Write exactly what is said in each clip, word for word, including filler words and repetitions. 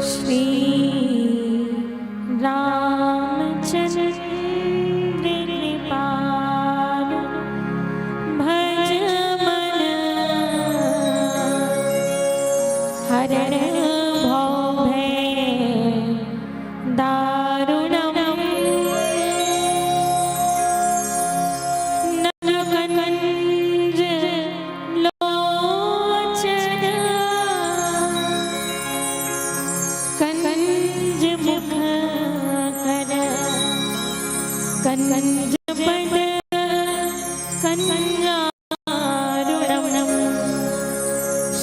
श्री रामचंद्र कृपाल भज मन हरण भव भय दारुणम। नल कंज लोचन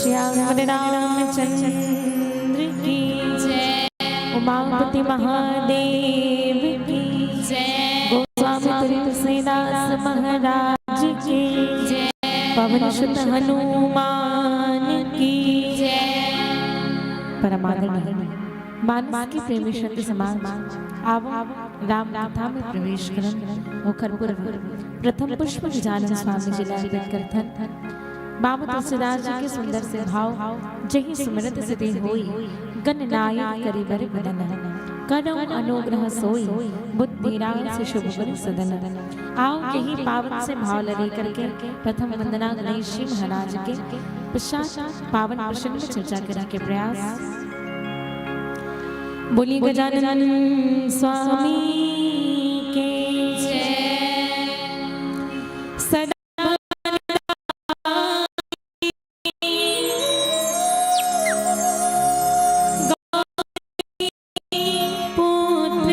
श्याम रामचंद्र की जय। उमापति महादेव की जय। गोस्वामी तुलसीदास महाराज की जय। पवन सुत हनुमान की जय। परमादरणीय मानस के प्रेमी संत समाज, आवो राम कथा में प्रवेश करन। ओखर पूर्व प्रथम पुष्प गजानन स्वामी जी ला अर्पित करथन। बाबा तुलसीदास जी के सुंदर से भाव, जहि सुमिरत सिद्धि होई, गणनायक करि बर बदन। करौ अनुग्रह सोई, बुद्धि रास शुभ गुण सदन। आओ, यही पावन से भाव ल लेकर के प्रथम वंदना गणेश जी महाराज के, पश्चात पावन प्रसंग में चर्चा करने के प्रयास। बोली गजानन स्वामी के जय। सदा पुत्र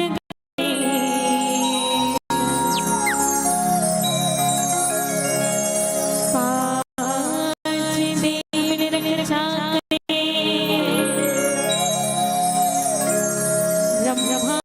पाँच देव निरंकार ब्रह्मा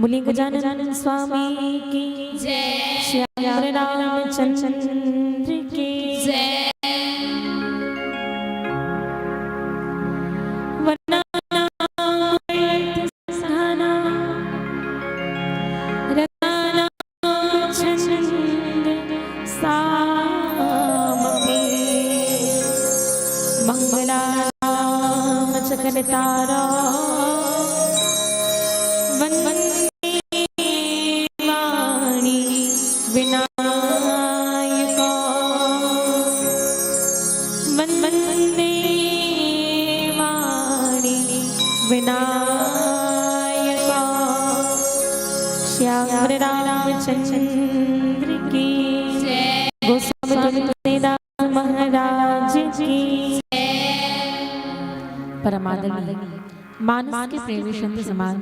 मुनि गजानन स्वामी की जय। श्याम रामचंद्र की जय। वनानामृत सघानां रसानां छंद सामपि। मंगलानां च कलतारा वंदे वाणी विनायका। वंदे वाणी विनायका। श्याम रामचंद्र की जय। गोस्वामी तुलसीदास महाराज की। परम आदरणीय मानस के प्रेमी संत समाज,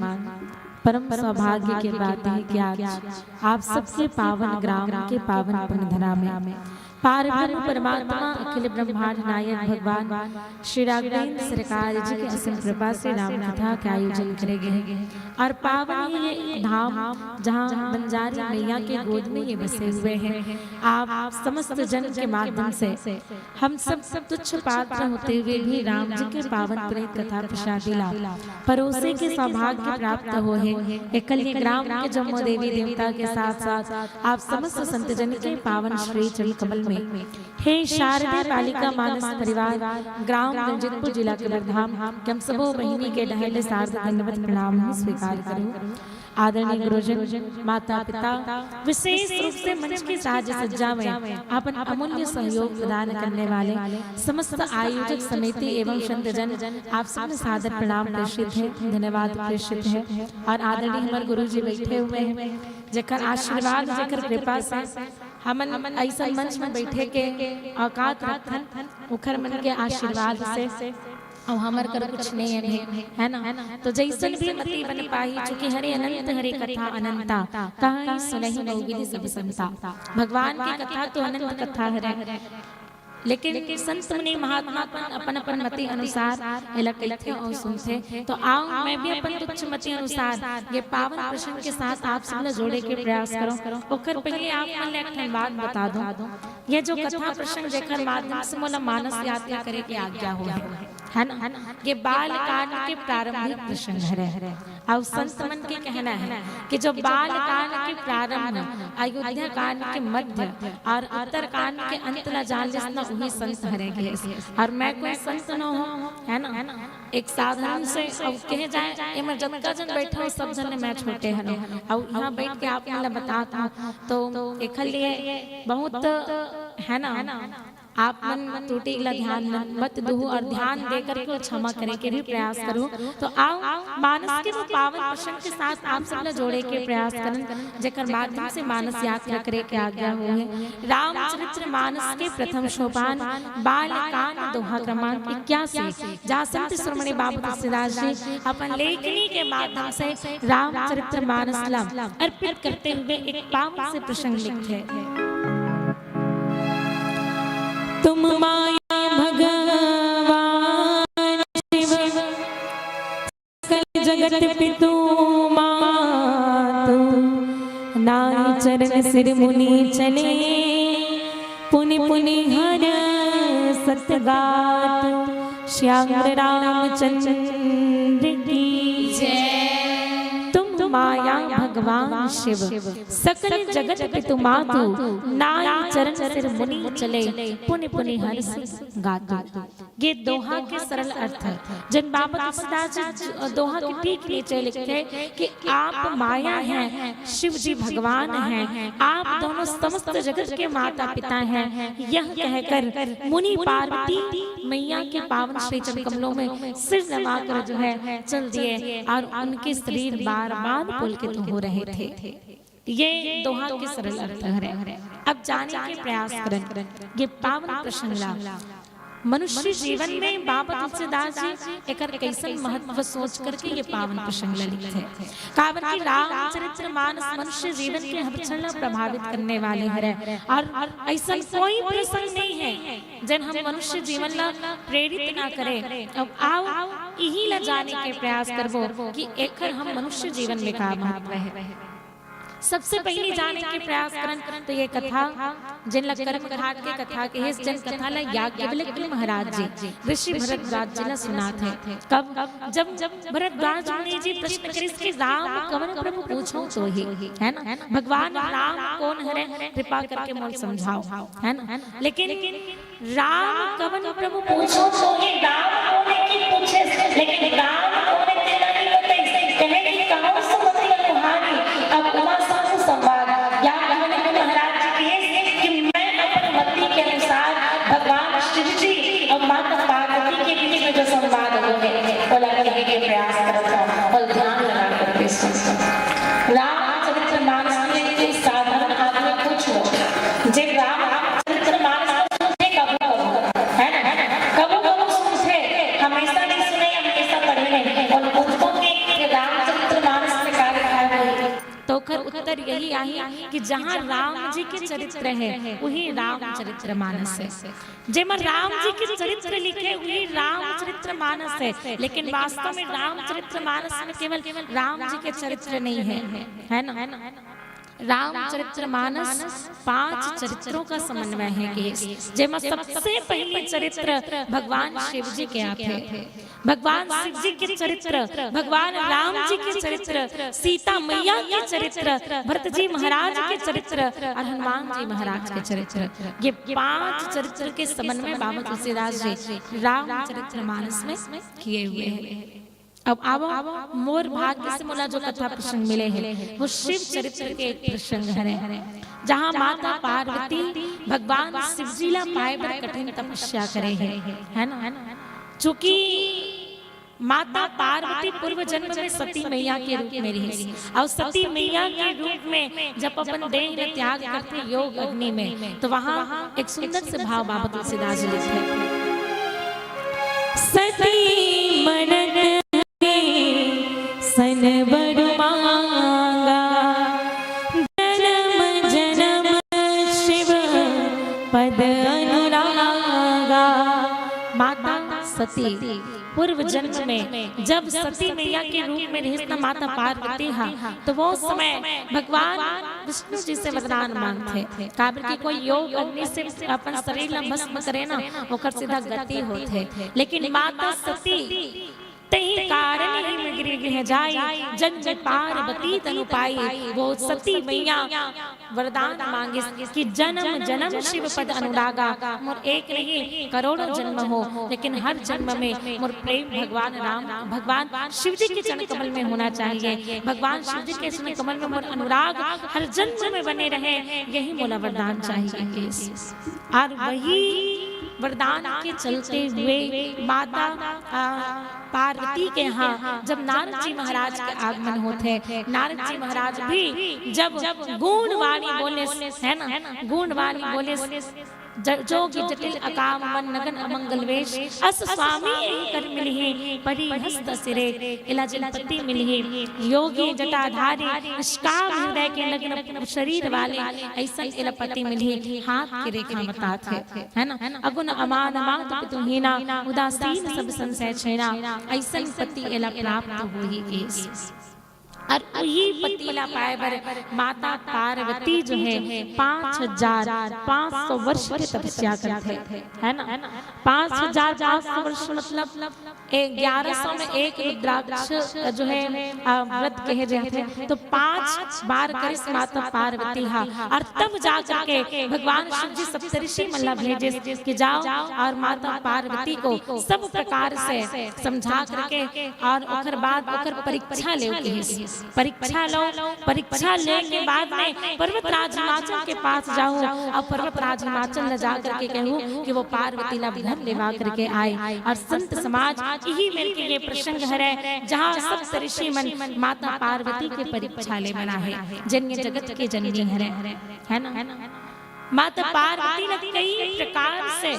परम सौभाग्य के बात है कि आज आप सबके पावन ग्राम के पावन पुण्य धरा में पारब्रह्म परमात्मा अखिल ब्रह्मांड नायक भगवान श्री राघवेंद्र सरकार जी के असीम कृपा से राम कथा का आयोजन करे गए हैं। और पावन ये धाम, जहाँ बंजारी मैया के गोद में ये बसे हुए हैं, आप समस्त जन के माध्यम से हम सब, सब तुच्छ पात्र होते हुए भी राम जी के पावन प्रेम कथा प्रसादी लाभ परोसे के सौभाग्य प्राप्त हो है। एकल ये ग्राम के जम्मो देवी देवता के साथ साथ आप समस्त संत जन के पावन श्री चरण कमल में, हे शारदे बालिका मानस परिवार, ग्राम रंजीतपुर, जिला कबीरधाम, के हम सबो बहिनी के डहर ले शारदा दंडवत प्रणाम स्वीकार करूं। आदरणीय गुरुजन, माता पिता, विशेष रूप से मंच के साज सज्जा में अपन अमूल्य सहयोग प्रदान करने वाले समस्त आयोजक समिति एवं संतजन, आप सबके सादर प्रणाम प्रेषित है, धन्यवाद प्रेषित है। और आदरणीय हमारे गुरु जी बैठे हुए हैं, जेकर आशीर्वाद, जेकर कृपा से हमन ऐसा मंच में बैठे के औकात रखथन, ओखर मन के आशीर्वाद से अउ हमर कर कुछ नहीं है, है ना? तो जैसन भी मति बन पाही, चूंकि हरे अनंत हरे कथा अनंता, कहाई सुनहि बहुविधि सब संता। भगवान की कथा तो अनंत कथा हरे, लेकिन संत मुनि महात्मा अपन, अपन, अपन मति अनुसार एला कहिथे अउ सुनथे। तो आओ, मैं भी अपन तुच्छ मति अनुसार ये पावन प्रसंग के साथ आप सब ला जोड़े के प्रयास करूं। ओकर पहले आप मन ला एक ठन बात बता दूं, ये जो कथा प्रसंग जेकर माध्यम से मोला मानस यात्रा करे के आज्ञा होय हे, है ना? ये बाल कांड के प्रारंभिक प्रसंग हरे। अउ संत मन के कहना है कि जो बाल कांड के प्रारंभ, अयोध्या कांड के मध्य और उत्तर कांड के अंत ला जान लेस ना, उही संत हरे गे। और मैं कोई संत न हूँ, है ना? एक साधारण से, अब कहे जाए, एमे जतका जन बैठे हो, सब जन मैं छोटे हन। अउ यहाँ बैठ के आप मन ला बतात हूँ, तो एखर लिए बहुत, है ना, आप मन त्रुटि ला ध्यान मत दुहू और ध्यान दे करके क्षमा करे के भी प्रयास करूँ। तो आओ, मानस के वो पावन प्रसंग के साथ आप सब ला जोड़े के प्रयास करन, जेकर माध्यम से मानस यात्रा करे के आज्ञा होय हे। रामचरित्र मानस के प्रथम सोपान, बाल कांड, दोहा क्रमांक इक्यासी, जहाँ संत शिरोमणि बाबा तुलसीदास जी अपन लेखनी के माध्यम से रामचरित्र मानस ला अर्पित करते हुए एक पावन से प्रसंग लिखथे। तुम माया भगवान शिव, सकल जगत पितु मातु, नाई चरण सिर मुनि चले, पुनि पुनि हरषत गातु। श्याम रामचंद्र की जय। तुम माया भगवान शिव, सकल जगत पितु मातु, नाई चरण सिर मुनि चले, पुनि पुनि हरषत गातु। ये दोहा के सरल अर्थ है। जन बाबा तुलसीदास जी दोहा के ठीक नीचे लिखथे कि आप माया हैं, शिव जी भगवान हैं, आप दोनों समस्त जगत के माता पिता हैं। यह कहकर मुनि पार्वती मैया के पावन श्री चरण कमलों में सिर नवा कर जो है चल दिए और उनके शरीर बार बार पुलकित हो रहे थे। ये दोहा के सरल अर्थ हरे। अब जाने के प्रयास करन ये पावन प्रसंग ला। मनुष्य जीवन में बाबा तुलसीदास जी एकर कैसन महत्व सोच करके ये पावन प्रसंग ला लिखथे। काबर कि रामचरित्र मानस मनुष्य जीवन के हर क्षण ला प्रभावित करने वाले हरे और ऐसा कोई प्रसंग नहीं है जन हम मनुष्य जीवन ला प्रेरित ना करे। अब आओ, इही ला जाने के प्रयास करबो कि एखर हम मनुष्य जीवन में का महत्व है। सबसे पहली जाने के प्रयास करन तो ये कथा, जेन ला कर्म कांड के कथा कहिस, जेन कथा ला याज्ञवल्क्य महाराज जी ऋषि भरद्वाज जी ला सुनात हे। कब? जब, जब भरद्वाज मुनि जी प्रश्न करिस कि राम कवन प्रभु पूछो तो ही, है ना, भगवान राम कौन हरे, कृपा करके मोर समझाओ, है ना। लेकिन राम कवन प्रभु पूछो तो ही, राम कौन की पूछे, लेकिन राम कौन तेला नहीं बताइस। कहे कि कहो सुमति अनुहारी, अब उमा साहू संवाद, याज्ञवल्क्य महाराज जी कहिस कि मैं अपन मति के अनुसार भगवान शिव जी और माता पार्वती के बीच में जो संवाद होथे, ओला कहे के प्रयास करत हूँ और ध्यान लगा करके सुन। रामचरित्र मानस में कोई साधारण आदमी पूछ लो, जे रामचरित्र मानस को सुनथे कभू कभू, है ना, कभू कभू सुनथे, हमेशा नहीं सुने, हमेशा पढ़े नहीं, और पूछबो कि रामचरित्र मानस में का लिखा है, तो ओकर उत्तर यही आही कि जहाँ राम जी के चरित्र है, वही रामचरित्र मानस है। जेमा राम जी के चरित्र लिखे, वही रामचरित्र मानस है। लेकिन वास्तव में रामचरित्र मानस में केवल राम जी के चरित्र नहीं है, है ना? रामचरित्र मानस पांच चरित्रों का समन्वय है, कहिस, जेमा सबसे पहली चरित्र भगवान शिव जी के आथे। भगवान शिव जी के चरित्र, भगवान राम जी के चरित्र, सीता मैया के चरित्र, भरत जी महाराज के चरित्र और हनुमान जी महाराज के चरित्र, ये पांच चरित्र के समन्वय बाबा तुलसीदास जी रामचरित्र मानस में किए हुए हैं। अब आवो, मोर भाग्य से मोला जो कथा प्रसंग मिले हे, वो शिव चरित्र के एक प्रसंग हरे, जहाँ माता पार्वती भगवान शिव जी ला पाए बर कठिन तपस्या करे हे, है ना? चूंकि माता पार्वती पूर्व जन्म में सती मैया के रूप में रहिस, और सती मैया के रूप में जब अपन देह ला त्याग करथे योग अग्नि में, तो वहाँ एक सुंदर से भाव बाबा तुलसीदास जी लिखथे। सती मरत हरि सन बर मांगा, जन्म जन्म शिव पद अनुरागा। माता सती पूर्व जन्म में जब सती मैया के रूप में रहिस न माता पार्वती हा, तो वो समय भगवान विष्णु जी से वरदान मांगथे, काबर कि कोई योग अग्नि से अपन शरीर ला भस्म करे ना, ओकर सीधा गति होथे। लेकिन माता सती तही कारण ही में गिर गृह जाई, जन्म पार्वती तनु पाई। वो सती मैया वरदान मांगिस कि जन्म जन्म शिव पद अनुरागा, मोर एक नहीं करोड़ों जन्म हो, लेकिन हर जन्म में मोर प्रेम भगवान राम, भगवान शिव जी के चरण कमल में होना चाहिए। भगवान शिव जी के चरण कमल में मोर अनुराग हर जन्म में बने रहे, यही मोला वरदान चाहिए। और वही वरदान के चलते हुए माता, आ, पार्वती के यहाँ जब नारद जी महाराज के आगमन होथे, नारद जी महाराज भी जब गुणवाणी बोले, है ना, गुणवाणी बोले, ज-, जोगी जटिल अकाम मन नगन अमंगल वेश, अस स्वामी यही कर मिलही, परी हस्त सिरे, एला जेन पति मिलही, योगी जटाधारी, निष्काम हृदय के नग्न शरीर वाले, ऐसन एला पति मिलही, हाथ के रेखा बताथे, है ना? अगुन अमान मात पितु हीना, उदासीन सब संशय छीना, ऐसन पति एला प्राप्त होही केस। और उही पति ला पाए बर माता पार्वती जो है, पाँच हजार पाँच सौ वर्ष के तपस्या करथे, है ना? पाँच हजार पाँच सौ वर्ष मतलब ए, ग्यारह सौ में एक रुद्राक्ष जो है, आ, व्रत कहे जाथे, तो पांच बार करिस माता पार्वती हा, और तब जा करके भगवान शिव जी सप्तऋषि मन ला भेजिस कि जाओ और माता पार्वती को सब प्रकार से समझा करके और ओकर बाद ओकर परीक्षा लेव कहिस। परीक्षा लो, परीक्षा ले के बाद में पर्वतराज हिमाचल के पास जाहू और पर्वतराज हिमाचल ला जा करके कहू कि वो पार्वती ला घर लेवा करके आए। और संत समाज इही मेर के ये प्रसंग हरे, जहाँ सप्त ऋषि मन माता पार्वती के परीक्षा ले बना है, जन्य जगत के जननी हरे, है ना? माता पार्वती ला कई प्रकार से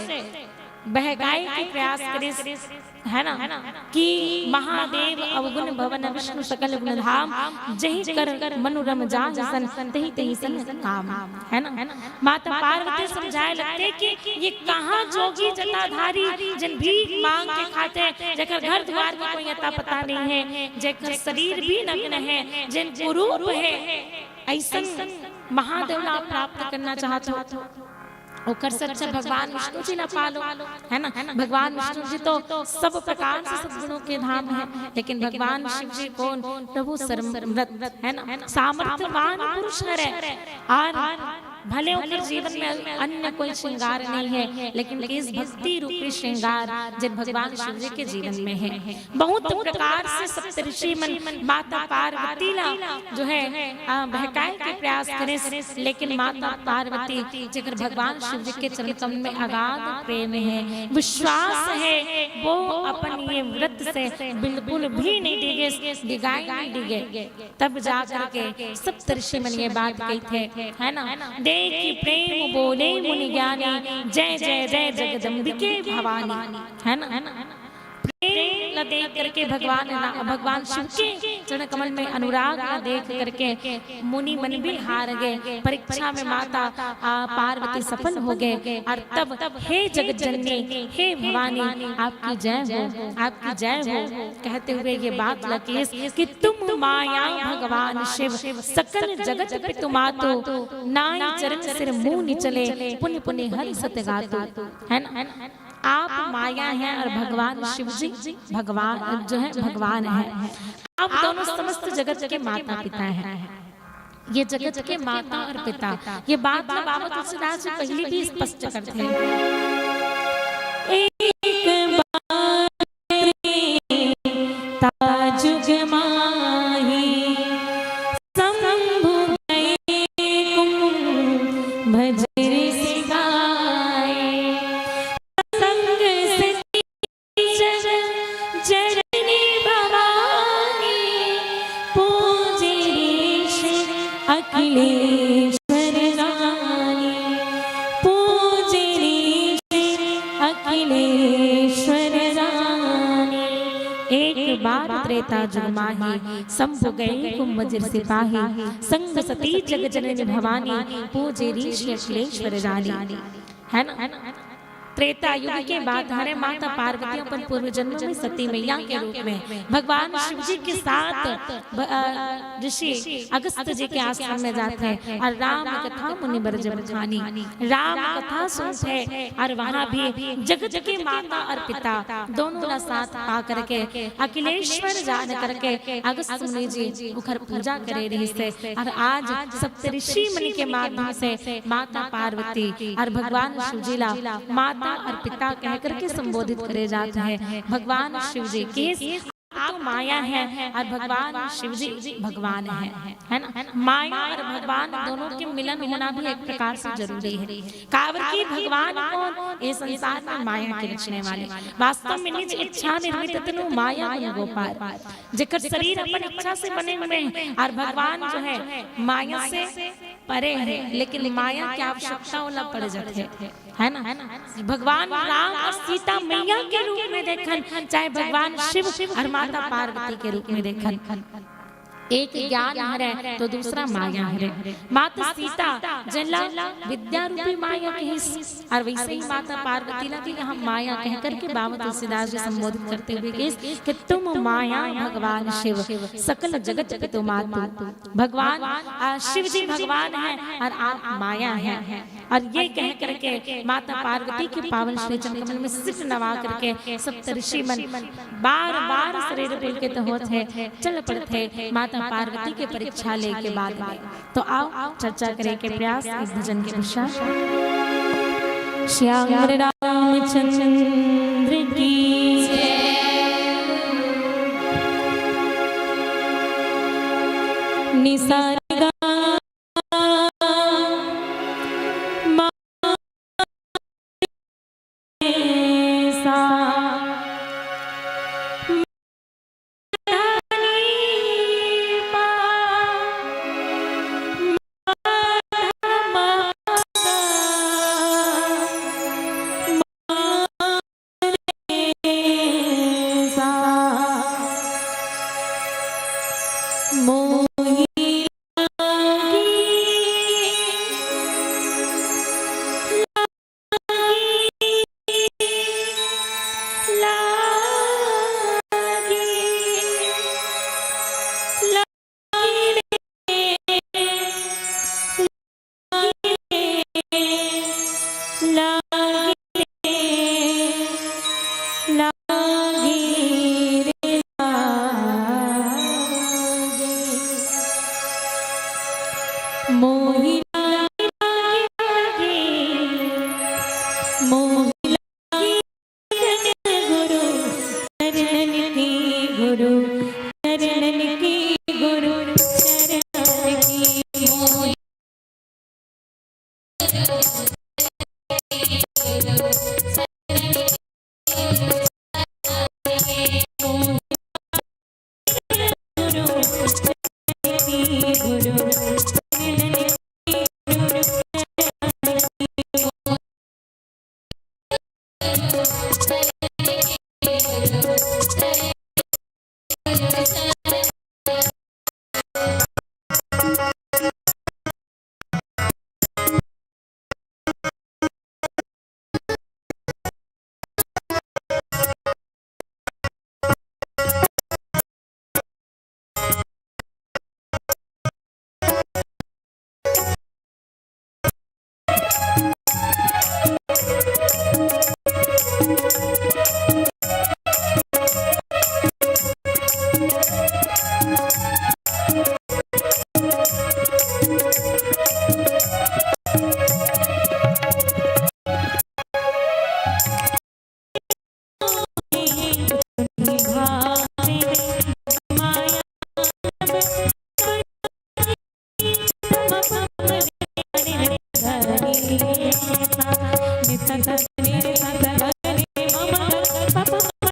बहकाए के प्रयास करिस, है ना, कि महादेव अवगुण भवन विष्णु सकल गुण धाम, जही कर मनु रम जाहि सन तही तही सन काम, है ना। माता पार्वती समझाए लगथे कि ये कहाँ जोगी जटाधारी, जिन भीख मांग के खाथे, जेकर घर दुआर के कोई अता पता नहीं है, जेकर शरीर भी नग्न है, जिन कुरूप है, अइसन महादेव ला प्राप्त करना चाहत हो, ओकर से अच्छा भगवान विष्णु जी ला पालो, है ना। भगवान विष्णु जी तो सब प्रकार से सद्गुणों के धाम है, लेकिन भगवान शिव जी कौन? प्रभु सर्वव्रत, है ना, सामर्थ्यवान पुरुष हरे। और भले ओकर जीवन में अन्य कोई श्रृंगार नहीं है, लेकिन केस भक्ति रूपी श्रृंगार जिन भगवान शिव जी के जीवन में है। बहुत प्रकार से सप्तऋषि मन माता पार्वती ला जो है, आ, बहकाए के प्रयास करिस, लेकिन माता पार्वती जेकर भगवान शिव जी के चरण कमल में अगाध प्रेम है, विश्वास है, वो अपन ये व्रत से बिल्कुल भी नहीं डिगिस, डिगाई नहीं डिगे। तब जा करके सप्तऋषि मन ये बात कहिथे, है ना। देखि प्रेम बोले मुनि ज्ञानी, जय जय जय जगदम्बिके भवानी, है ना। प्रेम ला देख करके भगवान रा-, भगवान शिव के चरण कमल में अनुराग ला देख करके मुनि मन भी हार गए। परीक्षा में माता, आ, पार्वती सफल हो गए और तब, हे जगत जननी, हे भवानी, आपकी जय हो, आपकी जय हो, कहते हुए ये बात ला कहिस कि तुम माया भगवान शिव, सकल जगत पितु मातु, नाई चरण सिर मुनि चले, पुनि पुनि हरि सत गातु, है ना। आप माया हैं और भगवान शिव जी भगवान जो है, भगवान है। आप दोनों समस्त जगत के माता पिता हैं। ये जगत के माता और पिता, ये बात तो बाबा तुलसीदास जी पहले भी स्पष्ट करते हैं। एक बार ता जुग माही, शंभु गए कुंभ ऋषि गाए। संग सती जग जननी भवानी, पूजे ऋषि अखिलेश्वर रानी, पूजे ऋषि अखिलेश्वर रानी। एक बार त्रेता जुग माही, शंभु गए कुंभ ऋषि पाही, संग सती जग जननी भवानी, पूजे ऋषि अखिलेश्वर रानी, है ना। त्रेता युग के बात हरे, माता पार्वती अपन पूर्व जन्म में सती मैया के रूप में भगवान शिव जी के साथ भ-, अ, ऋषि अगस्त जी के आश्रम में जात हे और राम कथा मुनि बर जब खानी, राम कथा सुनत हे और वहाँ भी जगत के माता और पिता दोनों ला साथ पा करके अखिलेश्वर जान करके अगस्त मुनि जी उखर पूजा करे रहिस हे। और आज सप्तऋषि मुनि के माध्यम से माता पार्वती और भगवान शिव जी ला माता और पिता कह करके संबोधित करे जात हे। भगवान शिव जी के तो माया है और भगवान शिव जी भगवान है, है ना। माया और भगवान दोनों के मिलन होना भी एक प्रकार से जरूरी है। काबर कि भगवान कौन? ये संसार में माया के रचने वाले। वास्तव में निज इच्छा निर्मित तनु माया गुण गोपार। जेकर शरीर अपन इच्छा से बने हुए हैं और भगवान जो है माया से परे है, लेकिन माया की आवश्यकता ओला पड़ जाथे, है ना। भगवान राम और सीता मैया के रूप में देखन, चाहे भगवान शिव और माता पार्वती के रूप में देखन, एक ज्ञान हरे तो दूसरा माया हरे। माता सीता जेला विद्या रूपी माया कहिस, और वैसे ही माता पार्वती ला भी यहाँ माया कह करके बाबा तुलसीदास जी संबोधित करते हुए कहिस कि तुम माया भगवान शिव, सकल जगत पितु मातु। भगवान, आ, शिव जी भगवान हैं और आप माया हैं। और ये कह करके माता पार्वती के पावन श्री चरण कमल में सिर नवा करके सप्तऋषि मन बार बार शरीर पुलकित होत हे, चल पड़थे माता पार्वती के परीक्षा ले के बाद में। तो आओ चर्चा करे के प्रयास इस भजन के पश्चात। श्याम रामचंद्र की निसारगा सा मोहि लागे, लागे, लागे, लागे रे, लागे रे, लागे रे, लागे रे, लागे। मोहि लागे, लागे, लागे, मोहि